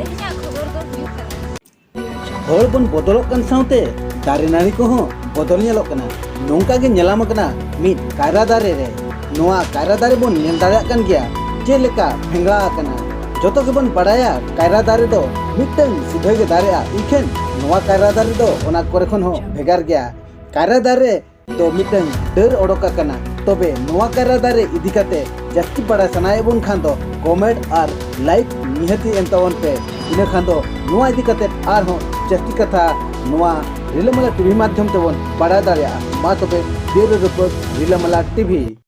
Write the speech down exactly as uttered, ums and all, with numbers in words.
ᱛᱮᱦᱮᱧᱟᱜ ᱠᱷᱚᱵᱚᱨ ᱫᱚ ᱦᱩᱭᱩᱜ ᱠᱟᱱᱟ᱾ ᱦᱚᱲ ᱵᱚᱱ ᱵᱚᱫᱚᱞᱚᱜ ᱠᱟᱱ ᱥᱟᱶᱛᱮ ᱫᱟᱨᱮ ᱱᱟᱹᱲᱤ ᱠᱚᱦᱚᱸ ᱵᱚᱫᱚᱞ ᱧᱮᱞᱚᱜ ᱠᱟᱱᱟ᱾ ᱱᱚᱝᱠᱟ ᱜᱮ ᱧᱮᱞᱟᱢ ᱟᱠᱟᱱᱟ ᱢᱤᱫ ᱠᱟᱭᱨᱟ ᱫᱟᱨᱮ ᱨᱮ᱾ ᱱᱚᱣᱟ ᱠᱟᱭᱨᱟ ᱫᱟᱨᱮ ᱵᱚᱱ ᱧᱮᱞ ᱫᱟᱲᱮᱭᱟᱜ ᱠᱟᱱ ᱜᱮᱭᱟ ᱪᱮᱫ ᱞᱮᱠᱟ ᱯᱷᱮᱝᱲᱟ ᱟᱠᱟᱱᱟ᱾ ᱡᱚᱛᱚ ᱜᱮᱵᱚᱱ ᱵᱟᱲᱟᱭᱟ ᱠᱟᱭᱨᱟ ᱫᱟᱨᱮ ᱫᱚ ᱢᱤᱫᱴᱟᱝ ᱥᱤᱫᱷᱟᱹ ᱜᱮ ᱫᱟᱨᱮᱜᱼᱟ, ᱤᱠᱷᱟᱹᱱ ᱱᱚᱣᱟ ᱠᱟᱭᱨᱟ ᱫᱟᱨᱮ ᱫᱚ ᱚᱱᱟ ᱠᱚᱨᱮ ᱠᱷᱚᱱ ᱦᱚᱸ ᱵᱷᱮᱜᱟᱨ ᱜᱮᱭᱟ᱾ ᱠᱟᱭᱨᱟ ᱫᱟᱨᱮ ᱫᱚ ᱢᱤᱫᱴᱟᱝ ᱰᱟᱹᱨ ᱚᱰᱚᱠ ᱟᱠᱟᱱᱟ᱾ ᱛᱚᱵᱮ ᱱᱚᱣᱟ ᱠᱟᱭᱨᱟ ᱫᱟᱨᱮ ᱤᱫᱤ ᱠᱟᱛᱮ ᱡᱟᱹᱥᱛᱤ ᱵᱟᱲᱟᱭ ᱥᱟᱱᱟᱭᱮᱫ ᱵᱚᱱ ᱠᱷᱟᱱ ᱫᱚ comment ᱟᱨ like ᱱᱤᱦᱟᱹᱛᱤ ᱮᱢ ᱛᱟᱵᱚᱱ ᱯᱮ᱾ ᱤᱱᱟᱹ ᱠᱷᱟᱱ ᱫᱚ ᱱᱚᱣᱟ ᱤᱫᱤ ᱠᱟᱛᱮ ᱟᱨᱦᱚᱸ ᱡᱟᱹᱥᱛᱤ ᱠᱟᱛᱷᱟ ᱱᱚᱣᱟ ᱨᱤᱞᱟᱹᱢᱟᱞᱟ ᱴᱤᱵᱷᱤ ᱢᱟᱫᱽᱫᱷᱚᱢ ᱛᱮᱵᱚᱱ ᱵᱟᱲᱟᱭ ᱫᱟᱲᱮᱭᱟᱜᱼᱟ᱾ ᱢᱟ ᱛᱚᱵᱮ, ᱵᱤᱭᱩᱨᱳ ᱨᱤᱯᱳᱨᱴ, ᱨᱤᱞᱟᱹᱢᱟᱞᱟ ᱴᱤᱵᱷᱤ᱾